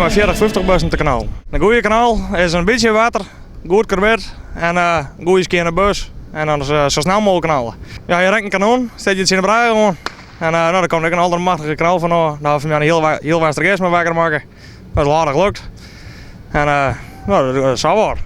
mei 40, 50 bussen te knallen. In goede knal is in bytsje wetter, goed karbid en in goede skjinne bus. En dan sa snel mooglik knalle. Ja, je rint in kanon, set je tsjin de brêge oan en no, der komt ek in aldermachtige knal fan ôf. Dat hat foar my hiel Westergeast mei wekker makke. Dat is aardich lukt. En no, dat is sa wat.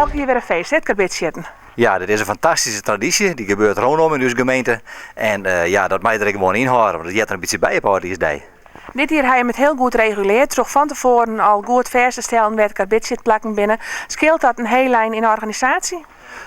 Elk jier wer in feest, hè, it karbidsjitten. Ja, dit is in fantastyske tradysje. Dy gebeurt rûnom yn ús gemeente. En ja, dat mei der ek gewoan ynhâlde, want it heart der in bytsje by op âldjiersdei. Dit jier ha jim it hiel goed reguleard troch fan tefoaren al goed fêst te stellen wêr't karbidsjitplakken binne. Skeelt dat in hiel ein yn de organisaasje?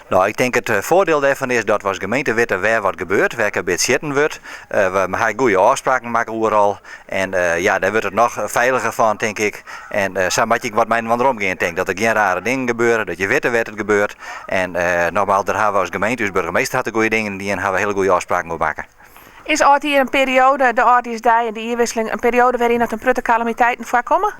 No, ik tink it foardiel dêrfan is dat we as gemeente witte wêr wat gebeurt, wêr karbid sjitten wurdt. We ha goede ôfspraken makke oeral. En ja, dêr wurdt it noch feiliger fan, tink ik. En sa moat je ek wat mei inoar omgean, tink ik. Dat der gjin rare dingen gebeure, dat je witte wêr't it gebeurt. En nogmaals, dêr hawwe we as gemeente, ús burgemeester hat de goede dingen dien, hawwe we hiele goede ôfspraken oer makke. Is âldjier in perioade, de âldjiersdei en de jierwisseling, in perioade wêryn dat in protte kalamiteiten foarkomme?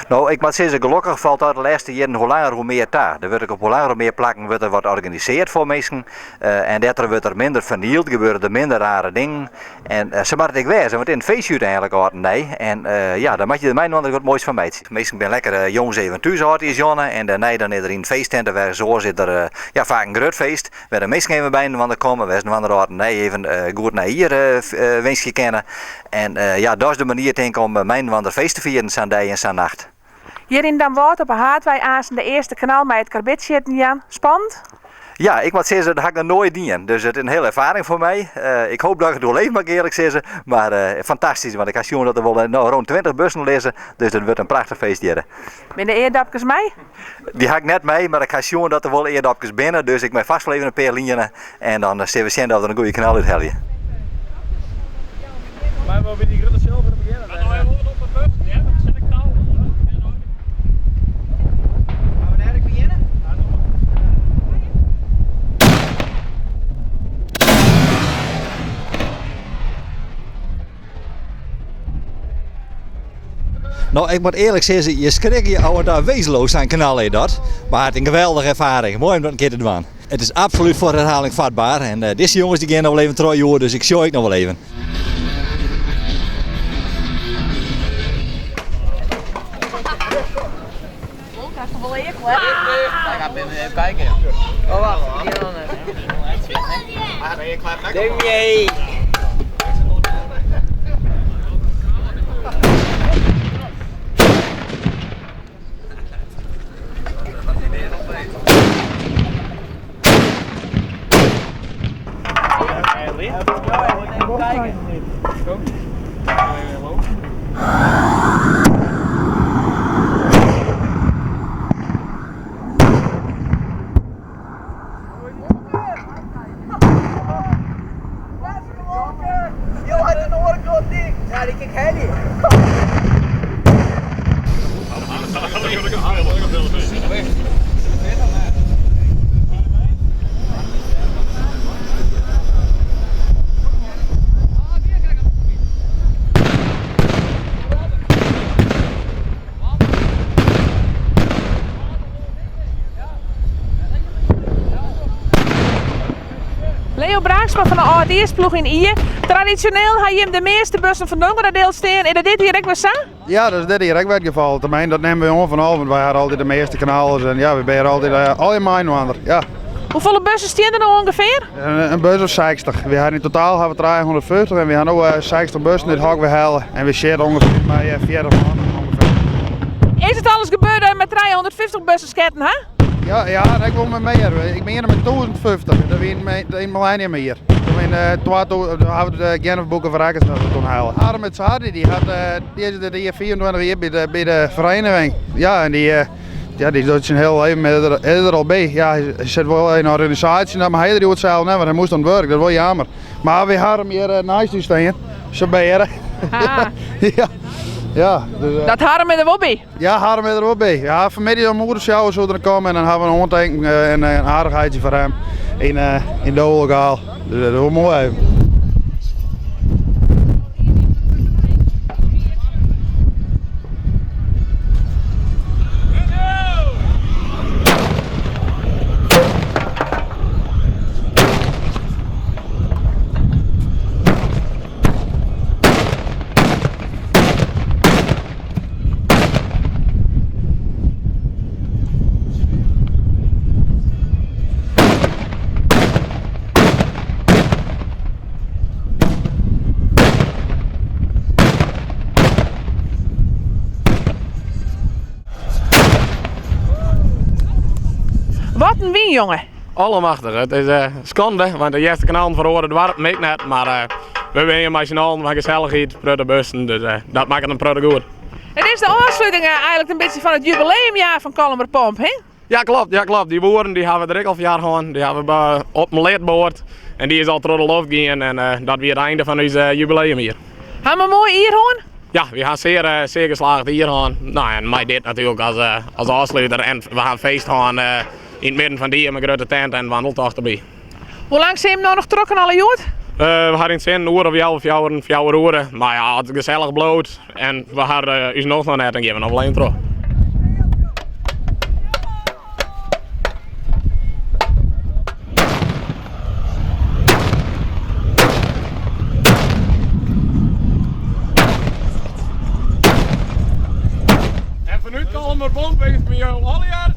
No, ik moat sizze, gelokkich falt dat de lêste jierren hoe langer hoe mear ta. Der wurdt ek op hoe langer hoe mear plakken wurdt der wat organiseard foar minsken. En dêrtroch wurdt der minder fernield, gebeure der minder rare dingen. En sa moat it ek wêze, want it is in feestje úteinlik âld en nij. En ja, dan moat je der mei-inoar ek wat moais fan meitsje. Minsken binne lekker jûns even thús âldjiersjûn en dêrnei dan is der yn in feesttinte wer oars is der ja, faak in grut feest. Wêr de minsken even byinoar komme, wêr se inoar âld en nij even goed nijjier winskje kinne. En ja, dat is de manier tink ik om mei-inoar feest te fieren sa'n dei en sa'n nacht. Hjir yn Damwâld op 'e Haadwei aansten de earste knal mei it karbidsjitten, Jan. Spannend? Ja, ik moat sizze, dat ha ik noch noait dien. Dus it is in hiele erfaring foar my. Ik hoop dat ik it oerleef, moat ik earlik sizze. Mar fantastysk, want ik ha sjoen dat der wol no rûn 20 bussen lizze. Dus it wurdt in prachtich feest hjirre. Binne de eardopkes mei? Dy ha ik net mei, mar ik ha sjoen dat der wol eardopkes binne. Dus ik mei fêst wol even in pear liene. En dan sille we sjen dat we der in goede knal út helje. No, ik moat earlik sizze, je skrikke je ôf en ta wezenloos sa'n knal is dat. Mar it is in geweldige erfaring. Moai om dat in kear te dwaan. It is absolút foar herhaling vatbaar. En eh, dizze jonges dy gean noch wol even troch hjoed, dus ik sjoch ek noch wol even. Leo Braaksma fan de âldjiersploech yn Ie. Tradisjoneel ha jim de measte bussen fan Dongeradeel stean. Is dat dit jier ek wer sa? Ja, dat is dit jier ek wer it gefal. Teminsten, dat nimme we oan fan al, want wy hawwe altyd de measte knallers en ja, wy binne hjir altyd uh, allegear mei-inoar. Ja. Hoefolle bussen stean der no ûngefear? In bus of 60. Wy hawwe yn totaal hawwe we 350 en wy hawwe no 60 bussen út hok wer helle en wy sjitte ûngefear mei 40 man ûngefear. Is it alris gebeurd dat je mei 350 bussen sketten ha? Ja, ja, ek wol mei mear. Ik mien mei 1050. Dat wie yn it milenniumjier. Toen yn 2000 hawwe we de Guinness Book of Records dat we toen helle. Harm het Hardy, dy hat dy is dit jier 24 jier by de, by de vereniging. Ja, en dy, ja, dy docht syn hiele leven is der, is der al by. Ja, hy sit wol yn in organisaasje, mar hy is der hjoed sels net, want hy moast oan it wurk. Dat is wol jammer. Mar wy ha him hjir neist ús stean, sabeare. Ja, ja. Dus, Dat Harm is der wol by. Ja, Harm is der wol by. Ja, fanmiddei om oere fjouwer soe er komme en dan ha we in oantinken en in aardichheidsje foar him yn yn it lokaal. Dus dat is wol moai even. Wat in wyn, jonge! Allemachtich. It is skande, want de earste knallen fan oare doarpen ek net, mar we wenje mei syn allen fan gesellichheid, protte bussen, dus dat makket in protte goed. It is de ôfsluting eigenlik in bytsje fan it jubileumjaar fan Kollumerpomp, hè? Ja klopt, ja klopt. Dy boeren dy hawwe der ek al foar hân. Dy hawwe op in lidboard en dy is al troch de loft gien en dat wie it einde fan ús jubileumjier. Ha we in moai jier hân? Ja, wy ha sear, sear geslaagd jier hân. No, en mei dit natuerlik as, as ôfsluter. En we ha in feest hân yn it midden fan it jier mei grutte tent en wandeltocht derby. Hoe lang sille jim no noch trochknalle hjoed? We ha yn 't sin in oere of healwei fjouweren, fjouwer oere. Mar ja, as it gesellich bliuwt en we ha ús nocht noch net, dan gean we noch wol even troch. En fanút Kollumerpomp winskje we jo allegear.